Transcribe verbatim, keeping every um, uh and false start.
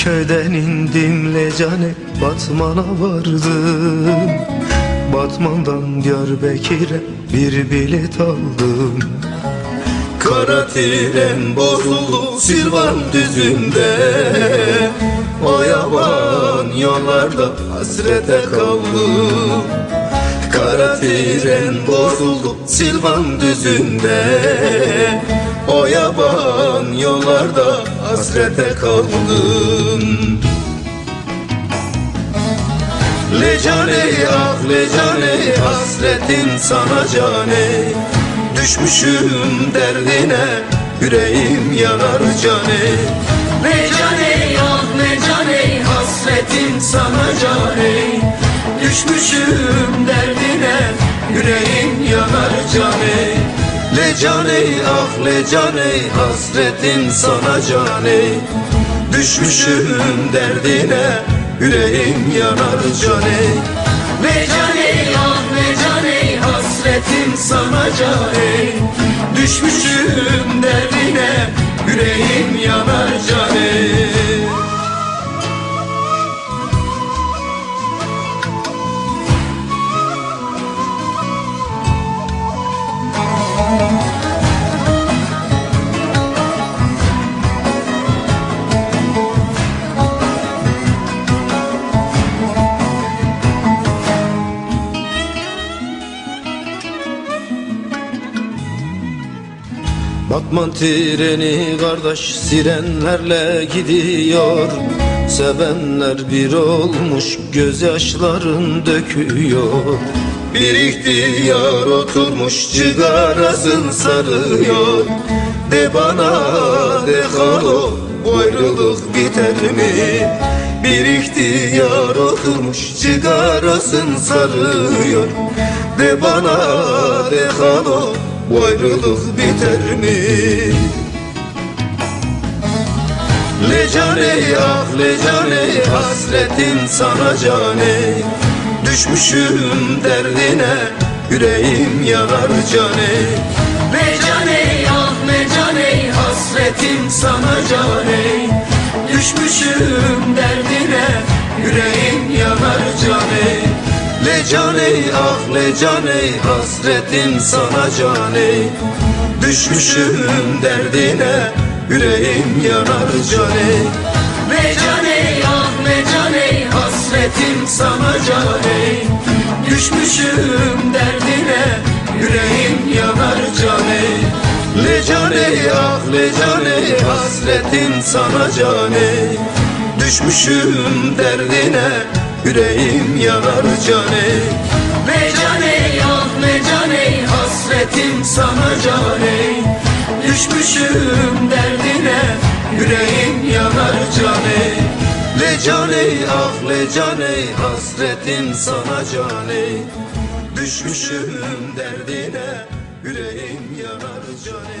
Köyden indim Lecanê, Batman'a vardım. Batman'dan Diyarbakır'a bir bilet aldım. Kara tren bozuldu Silvan düzünde. O yaban yollarda hasrete kaldım. Kara tren bozuldu Silvan düzünde. O yaban yollarda hasrete kaldım. Lecanê, ah Lecanê, hasretim sana Canê. Düşmüşüm derdine, yüreğim yanar Canê. Lecanê, ah Lecanê, hasretim sana Canê. Düşmüşüm derdine, yüreğim yanar Canê. Lecanê, ah Lecanê, hasretim sana Canê. Düşmüşüm derdine, yüreğim yanar Canê. Lecanê, ah Lecanê, hasretim sana Canê. Düşmüşüm derdine, yüreğim yanar Canê. Batman treni kardeş sirenlerle gidiyor. Sevenler bir olmuş, gözyaşların döküyor. Bir ihtiyar oturmuş, cigarasını sarıyor. De bana, de halo, bu ayrılık biter mi? Bir ihtiyar oturmuş, cigarasını sarıyor. De bana, de halo, bu ayrılık biter mi? Lecanê, ah Lecanê, hasretim sana Canê. Düşmüşüm derdine, yüreğim yanar Canê. Lecanê, ah Lecanê, hasretim sana Canê. Düşmüşüm derdine, yüreğim yanar Canê. Lecanê, ah Lecanê, hasretim sana Canê. Düşmüşüm derdine, yüreğim yanar Canê. Lecanê, ah Lecanê, hasretim sana Canê. Düşmüşüm derdine, yüreğim yanar Canê. Lecanê, ah Lecanê, hasretim sana Canê. Düşmüşüm derdine, yüreğim yanar Canê. Lecanê, ah Lecanê, hasretim sana Canê. Düşmüşüm derdine, yüreğim yanar Canê. Lecanê, ah Lecanê, hasretim sana Canê. Düşmüşüm derdine, yüreğim yanar Canê.